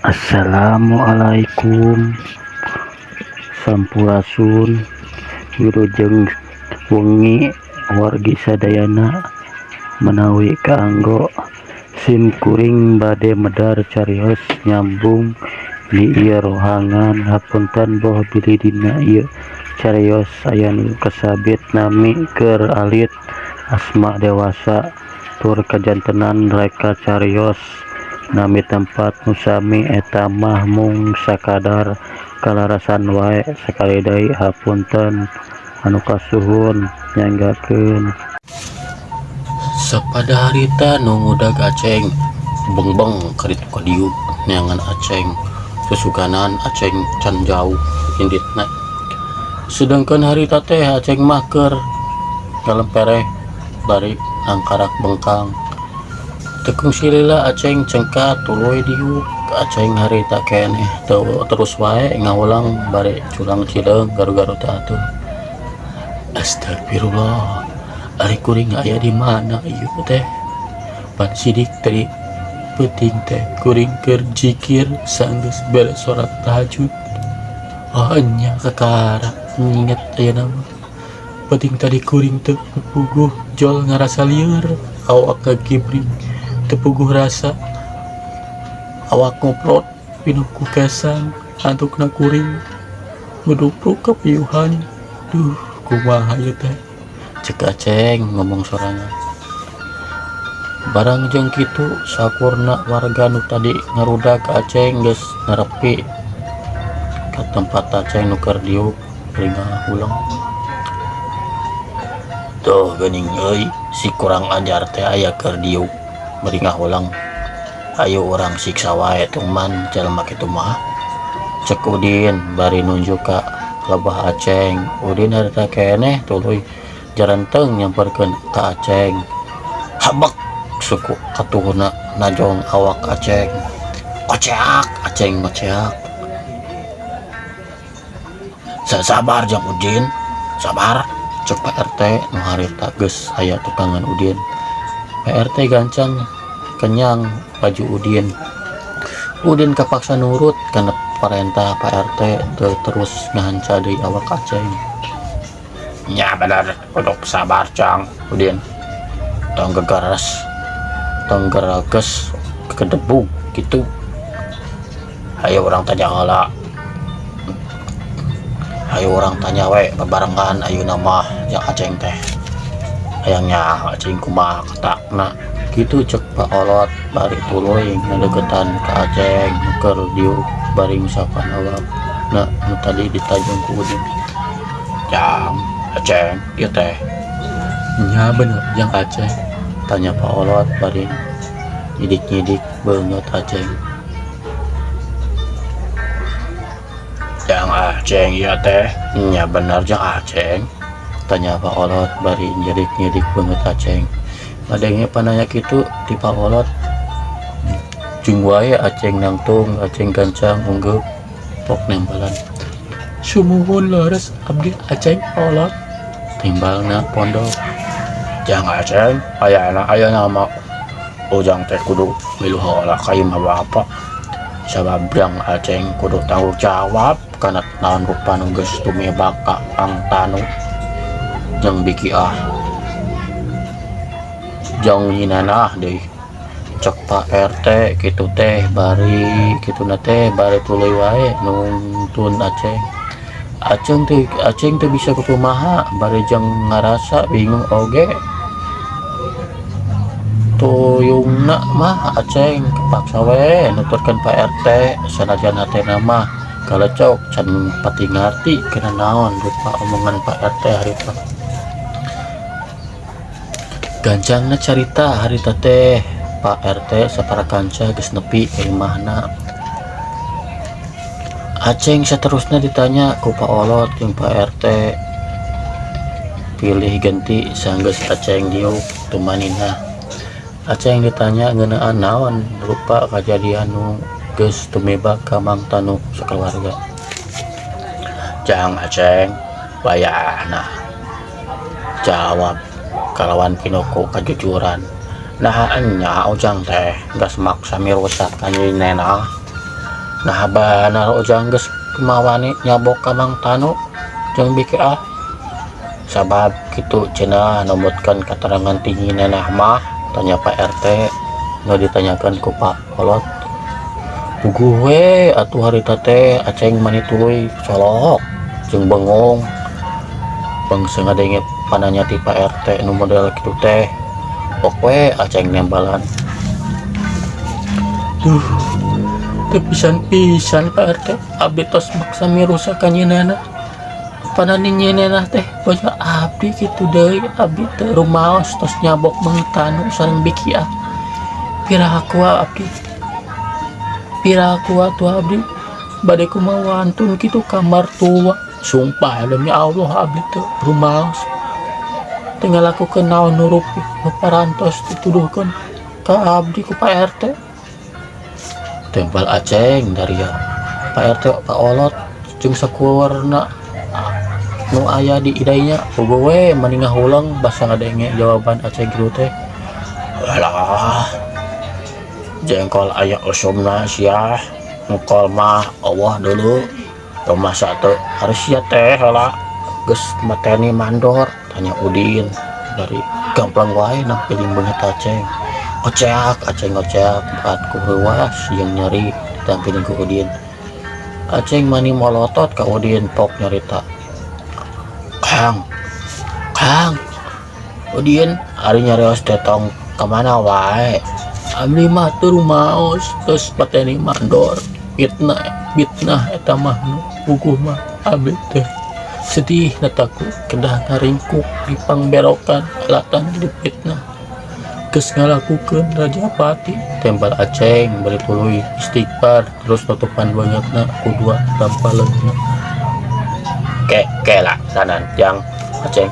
Assalamualaikum Sampurasun Wilujeng wengi wargi sadayana menawi kaanggo sim kuring bade medar carios nyambung di ieu rohangan hapunten boh bilih dina ieu carios aya nu kasabit nami keur alit asma dewasa tur kajantenan reka carios nami tempat nu sami eta mah mung sakadar kalarasan wae sakali deui hapunten anu kasuhun nyanggakeun. Sapada harita nu ngudag Aceng bengbeng ka ditu ka dieu neangan Aceng susuganan Aceng can jauh inditna sedangkan harita teh Aceng mah keur ngalempereh bari nangkarak bengkang teu kungsi lila Aceng cengkat tuluy diuk Aceng harita keneh terus wae ngahuleng bari culang cileung garu-garu teh atuh. Astagfirullah ari kuring aya di mana ieu teh pan sidik tadi peuting teh kuring keur jikir sanggeus beres salat tahajud oh nya kakara nginget ayeuna mah peuting tadi kuring teu puguh jol ngarasa lieur awak ngagibring teu puguh rasa awak ngoprot pinuh ku kesang antukna kuring ngudupruk kapiuhan duh kumaha ieu teh cek Aceng ngomong sorangan. Barang jeung kitu sakurna warga nu tadi ngarudag Aceng geus nerepi ka tempat Aceng nu keur diuk bari ngahuleng. Tuh geuning euy si kurang ajar teh aya keur diuk bari ngahuleng. Ayo urang siksa wae tungman jalma kitu mah. Cek Udin bari nunjuk ka lebah Aceng. Udin harita keneh tuluy jarenteng nyamperkeun ka Aceng. Habek suku katuhna najong awak Aceng. Koceak Aceng ngoceak. Sabar jang Udin, sabar cek Pak RT nu harita geus aya tukangan Udin. Pak RT gancang kenyang baju Udin. Udin kapaksa nurut kana parentah Pak RT terus ngahanca deui awak Aceng. Nya bener kudu sabar jang Udin. Tong gegeres, tong gereges kedebug gitu. Ayo urang tanya heula. Ayo urang tanya we bebarengan ayeuna mah jang Aceng teh. Hayang nya Aceng kumaha katakna kitu cek Pak Olot bari tuluy ngadeukeutan ka Aceng nu keur diuk bari ngusapan awak na nu tadi ditajong ku Udin. Jang Aceng ieu teh. Nya bener jang Aceng tanya Pak Olot bari nyidik-nyidik beungeut Aceng. Jang Aceng ieu teh. Nya bener jang Aceng tanya Pak Olot bari nyidik-nyidik beungeut Aceng. Ngadenge pananya kitu ti Pak Olot jeung wae Aceng nangtung Aceng gancang unggeup pok nembalan. Sumuhun leres abdi Aceng Pak Olot timbalna pondok. Jang Aceng ayana ayeuna mah ujang teh kudu milu heula ka imah bapa. Sabab jang Aceng kudu tanggung jawab kana naon rupa nu geus tumibak ka Kang Tanu jeung Bikiah. Jang nyinanah deui cek Pak RT kitu teh bari kituna teh bari tuluy wae nungtun Aceng. Aceng teh bisa kumaha bari jeung ngarasa bingung oge. Tuyungna mah Aceng kepaksa we nuturkeun Pak RT sanajan hatena mah kalecok can pati ngarti kana naon rupa omongan Pak RT harita. Gancangna carita harita teh Pak RT sapara kanca geus nepi ka imahna. Aceng saterusna ditanya ku Pak Olot jeung Pak RT. Pilih genti sanggeus Aceng diuk tumaninah. Aceng ditanya ngeunaan naon rupa kajadian nu geus tumibak ka Mang Tanu sakeluarga. Jang Aceng wayahna jawab kalawan pinuh ku kajujuran. Naha enya ujang teh geus maksa mirusak ka nyinenah. Naha banar Ujang geus mawani nyabok ka Mang Tanu jeung Biki ah. Sabab kitu cenah numutkeun katerangan ti Nyi Nenah mah, tanya Pak RT nu ditanyakeun ku Pak Kolot. Puguh we atuh harita teh Aceng mani tuluy colok jeung bengong. Bangsa ngadenge pananya ti Pak RT nu model kitu teh. Pok we Aceng nembalan. Duh, teu pisan-pisan Pak RT, abdi tos maksa mirusa ka Nyi Nenah. Panani Nyi Nenah teh boja abdi kitu deui, abdi teu rumaos tos nyabok Mang Tanu sareng Biki ah. Piraku abdi. Piraku atuh abdi bade kumaha wantun kitu ka martua. Sumpah demi Allah abdi teu rumaos. Teu ngalakukeun naon nu rupi nu parantos dituduhkeun ka abdi ku Pak RT. Tempel Aceng daria Pak RT Pak Olot jeung sakuwarna nu aya di idainya puguh we mani ngahuleng basa ngadenge jawaban Aceng kitu teh. Alah jengkol aya usumna sia ngkol mah Allah dulu rumah teu harus sia teh heula geus mateni mandor tanya Udin dari gamplang wae nampiling beungeut Aceng. Oceak Aceng oceak berat ku reuas jeung nyeri ditampiling ku Udin. Aceng mani molotot ka Udin pok nyarita. Kang, Kang, Udin ari nyarios teh tong ka mana wae. Abdi mah teu rumaos geus mateni mandor. Fitnah, fitnah eta mah nu puguh mah abdi teh. Sedih nataku kedah ngaringkuk di pangberokan alatan dipitnah. Geus ngalakukeun Rajapati tembal Aceng bari tuluy istighfar terus nutupan beungeutna ku dua tampaleunna. Ke kela sanan jang Aceng.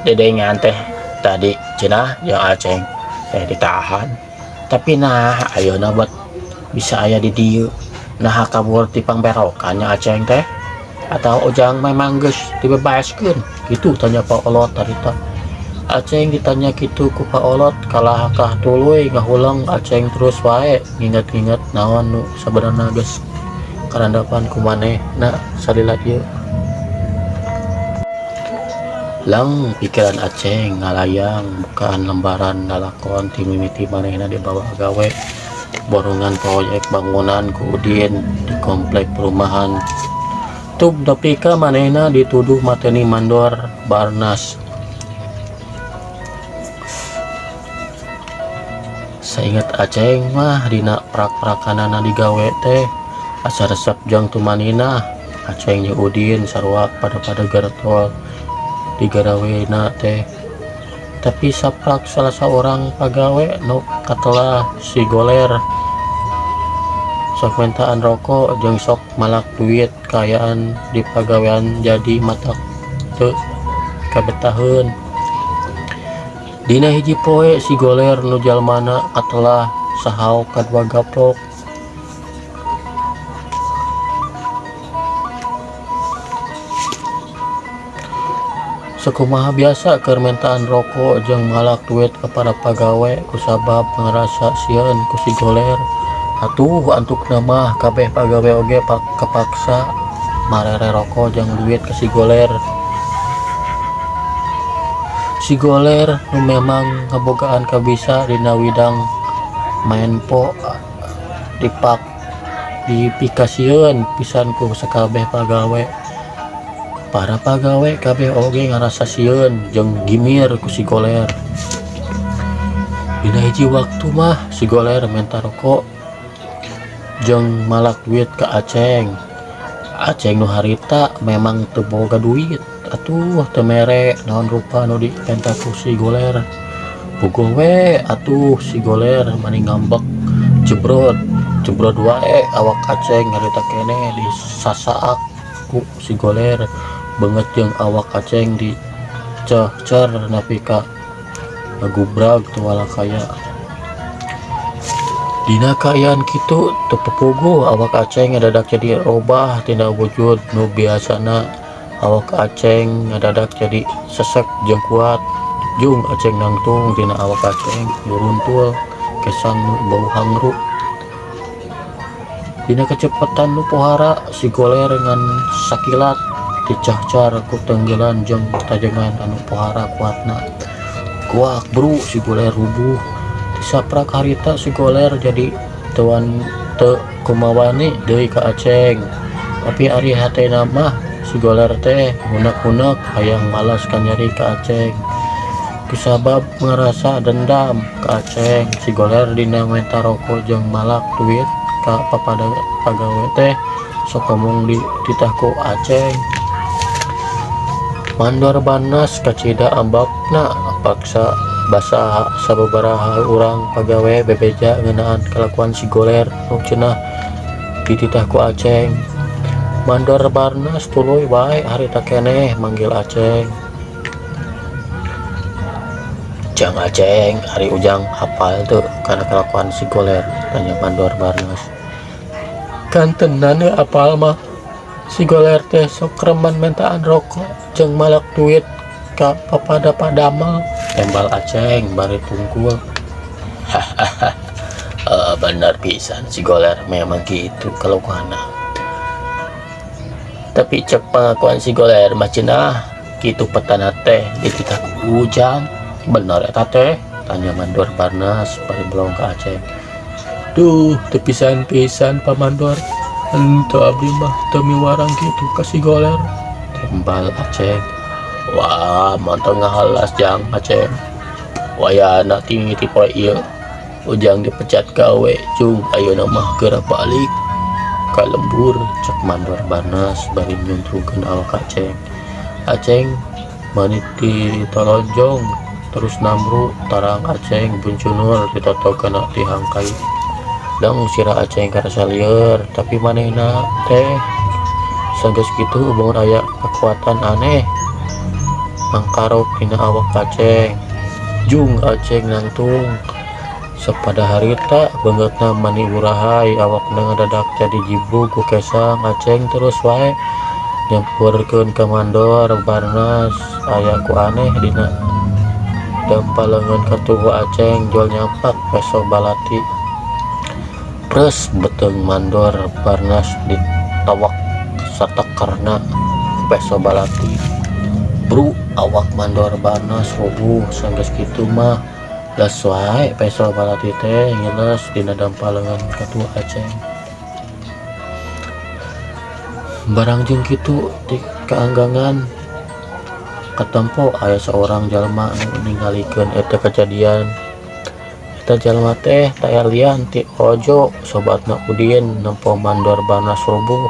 Dedengan teh tadi cenah jeung Aceng teh ditahan. Tapi nah ayeuna buat bisa aya di dieu. Nah kabur ti pangberokan nya Aceng teh atau Ujang memang geus dibebaskeun gitu tanya Pak Olot harita. Aceng ditanya kitu ku Pak Olot kalah kah tuluy ngahuleng Aceng terus wae nginget-nginget naon nu sabenerna geus karandapan ku manehna salila ieu. Lang pikiran Aceng ngalayang bukaan lembaran lalakon ti mimiti manehna dibawa gawe borongan proyek bangunan ku Udin di komplek perumahan. Tub nepi ka manehna dituduh mateni mandor Barnas. Sainget Aceng mah dina prak-prakanana digawe teh asa resep jeung tumaninah. Aceng jeung Udin sarua pada-pada garetol digarawena teh. Tapi saprak salah saurang pagawe nu katelah si Goler sok mentaan rokok jeung sok malak duit kaayaan di pagawean jadi matak teu kabetaheun. Dina hiji poe si Goler nu jalmana katelah sahaok kadua gaplok. Sakumaha biasa keur mentaan rokok jeung malak duit ka para pagawe kusabab ngarasa sieun ku si Goler. Atuh antukna mah kabeh pagawe oge kapaksa marere rokok jeung duit ka si Goler. Si Goler nu memang ngabogaan kabisa dina widang maenpo dipak dipikasieun pisan ku sakabeh pagawe. Para pagawe kabeh oge ngarasa sieun jeung gimir ku si Goler. Dina hiji waktu mah si Goler menta rokok jeung malak duit ka Aceng. Aceng nu harita memang teu boga duit atuh teu mere naon rupa nu dipenta ku si Goler. Puguh we atuh si Goler mani ngambek jebrot jebrot wae awak Aceng harita keneh disasaak ku si Goler. Beungeut jeung awak Aceng dicecer nepi ka ngagubrag teu walakaya. Dina kaayaan kitu teu puguh awak Aceng ngadadak jadi robah tina wujud nu biasana. Awak Aceng ngadadak jadi sesek jeung kuat. Jung Aceng nangtung tina awak Aceng nuruntul kesang nu bau hangru. Dina kacepetan nu pohara si Goler ngan sakilat dicahcar ku tenggelan jeung tajengan anu pohara kuatna. Guak bru si Goler rubuh. Tisaprak harita si Goler jadi teu teu kumawani deui ka Aceng. Tapi ari hatena mah si Goler teh hunek-hunek hayang malas kanyeri ka Aceng. Kusabab ngarasa dendam ka Aceng, si Goler dina menta roko jeung malak duit ka papada pagawe teh sok ngomong dititah ku Aceng. Mandor Barnas kacida ambekna paksa basa sababaraha urang pagawe bebeja ngeunaan kalakuan si Goler nu cenah dititah ku Aceng. Mandor Barnas tuluy wae harita keneh manggil Aceng. Jang Aceng, ari Ujang hapal teu kana kalakuan si Goler? Tanya Mandor Barnas. Kantenan we apal mah. Si Goler teh sok remen mentaan roko jeung malak duit ka papada padamel. Tembal Aceng bari tungkul. Hahaha, bener pisan si Goler memang kitu kalakuanna. Tapi cek pangakuan si Goler mah cenah kitu petana teh dititah ku Ujang. Bener eta teh? Tanya Mandor Barnas bari melong ka Aceng. Duh, teu pisan-pisan Pa Mandor. Henteu abdi mah teu miwarang kitu ka si Goler. Tembal Aceng. Wah, mantong ngahalas jang Aceng. Wayahna ti ti poe ieu Ujang dipecat gawe jung ayeuna mah geura balik ka lembur cek Mandor Barnas bari nyuntrungkeun awak Aceng. Aceng manit ditolonjong terus namru tarang Aceng buncunur ditotogeunna tihang kayu. Dang sirah Aceng karasa lieur tapi manehna teh sageus kitu bangun aya kakuatan aneh mangkarok dina awak Aceng. Jung Aceng nangtung sapada harita beungeutna mani burahay awakna ngadadak jadi jibrug ku kesang. Aceng terus wae nyampeurkeun ka Mandor Barnas aya ku aneh dina dampaleungeun katuhu Aceng jual nyampak peso balati. Pres beuteung Mandor Barnas ditewak satekerna ku peso balati. Bru awak Mandor Barnas rubuh sanggeus kitu mah les wae peso balati teh ngiles dina dampaleungeun katuhu Aceng. Barang jeung kitu ti kaanggangan katempo aya saurang jalma nu ningalikeun eta kajadian. Eta jalma teh taya lian ti Ojo sobatna Udin nempo Mandor Barnas rubuh.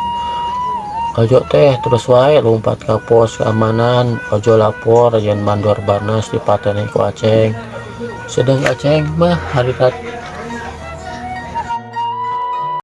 Ojo teh terus wae lumpat ka pos keamanan. Ojo lapor yen Mandor Barnas dipateni ku Aceng. Sedeng Aceng mah harita